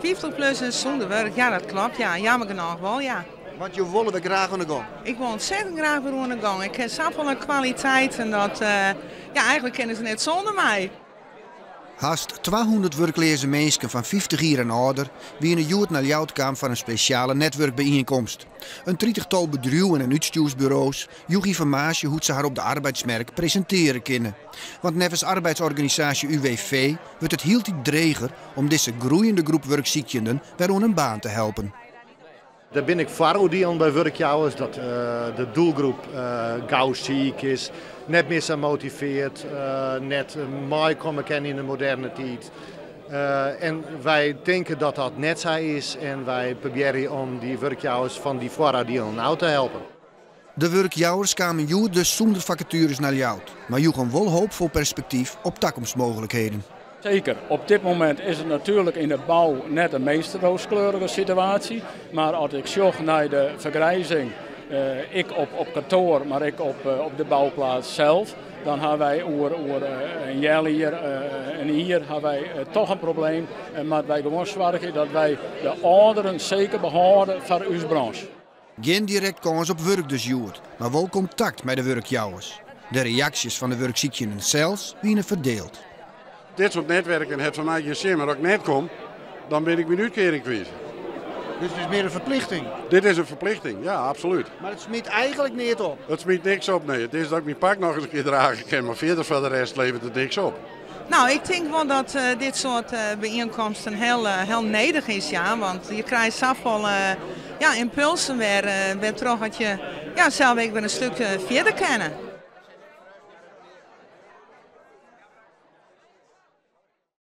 50-plussers sûnder wurk, ja dat kloppet, ja. Jammer genôch wol, ja. Want jo wolle wer graach oan de gong? Ik wol ontzettend graach wer oan de gong. Ik ha safolle kwaliteiten dat, ja, eigentlik kinne se net sûnder my. Hast 200 wurkleaze minsken fan 50 jier en âlder wiene hjoed nei Ljouwert kaam foar in spesjale netwurkbyienkomst. In tritichtal bedriuwen en útstjoersburo's joech ynformaasje hoe't se har op de arbeidsmerk presintearje kinne. Want neffens arbeidsorganisaasje UWV wurdt it hieltyd dreger om dizze groeiende groep wurksykjenden wer oan in baan te helpen. Der binne ek foaroardielen by wurkjouwers dat de doelgroep gau siik is, net mear sa motiveard, net meikomme kin yn de moderne tiid. En wy tinke dat dat net sa is en wy probearje om dy wurkjouwers fan dy foaroardielen ôf te helpen. De wurkjouwers kamen hjoed dus sûnder fakatueres nei Ljouwert, mar joegen wol hoopfol perspektyf op takomstmooglikheden. Zeker, op dit moment is it natuerlik yn de bou net de meast rooskleurige situaasje. Mar as ik sjoch nei de fergrizing, ek op kantoar, mar ek op de bouplaats sels, dan ha wy oer in healjier, in jier, ha wy toch in probleem. En moatte wy gewoan soargje dat wy de âlderen seker behâlde foar ús branche. Gjin direkt kâns op wurk dus hjoed, mar wol kontakt mei de wurkjouwers. De reaksjes fan de wurksykjenden sels wiene ferdield. Dit soart netwerken hat foar my gjin sin, mar as ik net kom, dan bin ik myn útkearing kwyt. Dus it is mear in ferplichting? Dit is in ferplichting, ja, absolút. Mar it smyt eigentlik neat op? It smyt niks op, nee. It is dat ik myn pak noch ris in kear drage kin, mar fierder foar de rest leveret it niks op. No, ik tink wol dat dit soart byienkomsten hiel, hiel nedich is, ja. Want je krije safolle, ja, ympulsen wer, wêrtroch dat je, ja, sels ek wer in stik fierder kinne.